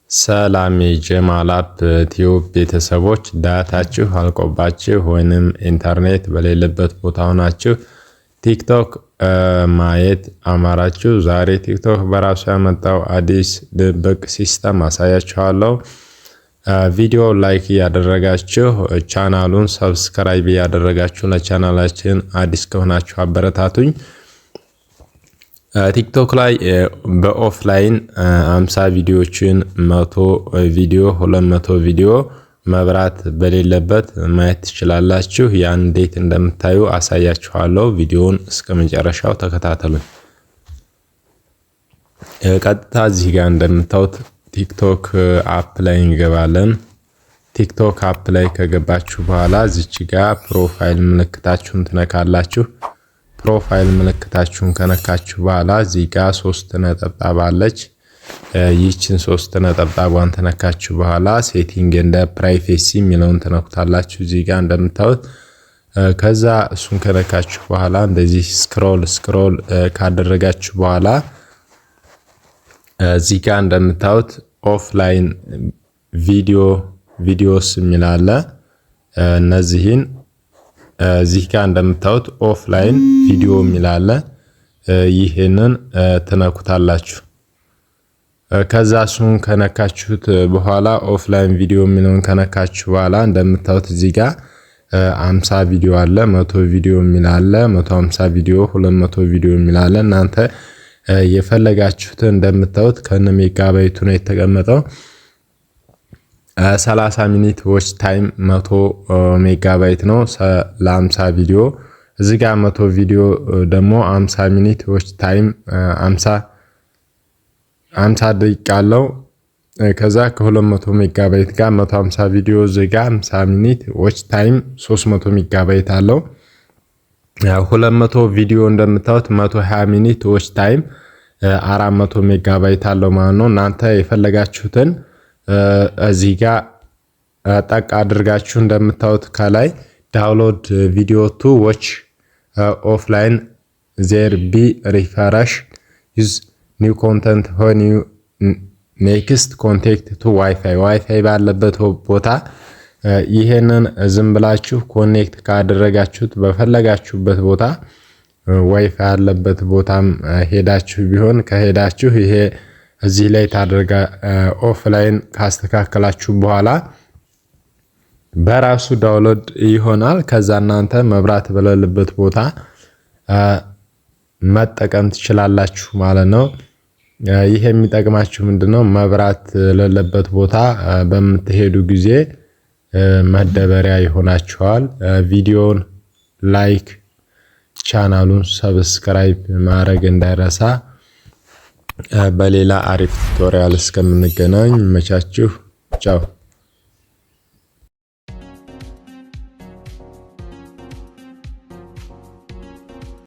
ሰላም የጀማል አፕ ቲዩብ ቤተሰቦች፣ ዳታችሁ አልቆባችሁ ወይንም ኢንተርኔት በሌለበት ቦታ ሆናችሁ ቲክቶክ ማየት አማራችሁ፣ ዛሬ ቲክቶክ በራሱ ያመጣው አዲስ ድብቅ system አሳያችኋለሁ። ቪዲዮ like እያደረጋችሁ፣ ቻናሉን subscribe እያደረጋችሁ ለቻናላችን አዲስ ከሆናችሁ አበረታቱኝ። ቲክቶክ ላይ በ offline 50 ቪዲዮዎችን፣ 100 ቪዲዮ፣ 200 ቪዲዮ መብራት በሌለበት ማየት ትችላላችሁ። ያን እንዴት እንደምታዩ አሳያችኋለሁ። ቪዲዮውን እስከ መጨረሻው ተከታተሉኝ። ቀጥታ እዚህ ጋር እንደምታዩት ቲክቶክ app ላይ እንገባለን። ቲክቶክ app ላይ ከገባችሁ በኋላ እዚች ጋር profile ምልክታችሁን ትነካላችሁ። Profile ምልክታችሁን ከነካችሁ በኋላ እዚህ ጋር ሶስት ነጠብጣብ አለች። ይህችን ሶስት ነጠብጣቧን ተነካችሁ በኋላ setting and privacy የሚለውን ትነኩታላችሁ። እዚህ ጋር እንደምታዩት ከዛ እሱን ከነካችሁ በኋላ እንደዚህ scroll scroll ካደረጋችሁ በኋላ እዚህ ጋር እንደምታዩት offline videos የሚል አለ። እነዚህን እዚህ ጋር እንደምታዩት offline video የሚል አለ። ይህንን ትነኩታላችሁ። ከዛ እሱን ከነካችሁት በኋላ፣ offline video የሚለውን ከነካችሁ በኋላ እንደምታዩት እዚህ ጋር 50 ቪዲዮ አለ፣ 100 ቪዲዮ የሚል አለ፣ 150 ቪዲዮ፣ 200 ቪዲዮ የሚል አለ። እናንተ የፈለጋችሁትን እንደምታዩት ከነ ሜጋባይቱ ነው የተቀመጠው። 30 minute watch time 100 ሜጋባይት ነው ለ50 ቪዲዮ። እዚህ ጋር 100 ቪዲዮ ደግሞ 50 minute watch time 50 50 ደቂቃ አለው። ከዛ ከ200 ሜጋባይት ጋር 150 ቪዲዮ፣ እዚህ ጋር 50 minute watch time 300 ሜጋባይት አለው። 200 ቪዲዮ እንደምታዩት 120 minute watch time 400 ሜጋባይት አለው ማለት ነው። እናንተ የፈለጋችሁትን እዚህ ጋር ጠቅ አድርጋችሁ እንደምታዩት ከላይ "download video to watch offline, then be refresh use new content when you next connect to WiFi"። WiFi ባለበት ቦታ ይሄንን ዝም ብላችሁ connect ካደረጋችሁት በፈለጋችሁበት ቦታ፣ ዋይፋይ ያለበት ቦታም ሄዳችሁ ቢሆን፣ ከሄዳችሁ ይሄ እዚህ ላይ ታደርጋ offline ካስተካከላችሁ በኋላ በራሱ download ይሆናል። ከዛ እናንተ መብራት በሌለበት ቦታ መጠቀም ትችላላችሁ ማለት ነው። ይሄ የሚጠቅማችሁ ምንድነው? መብራት የሌለበት ቦታ በምትሄዱ ጊዜ መደበሪያ ይሆናችኋል። ቪዲዮውን like፣ ቻናሉን subscribe ማድረግ እንዳይረሳ። በሌላ አሪፍ tutorial እስከምንገናኝ መቻችሁ። ቻው።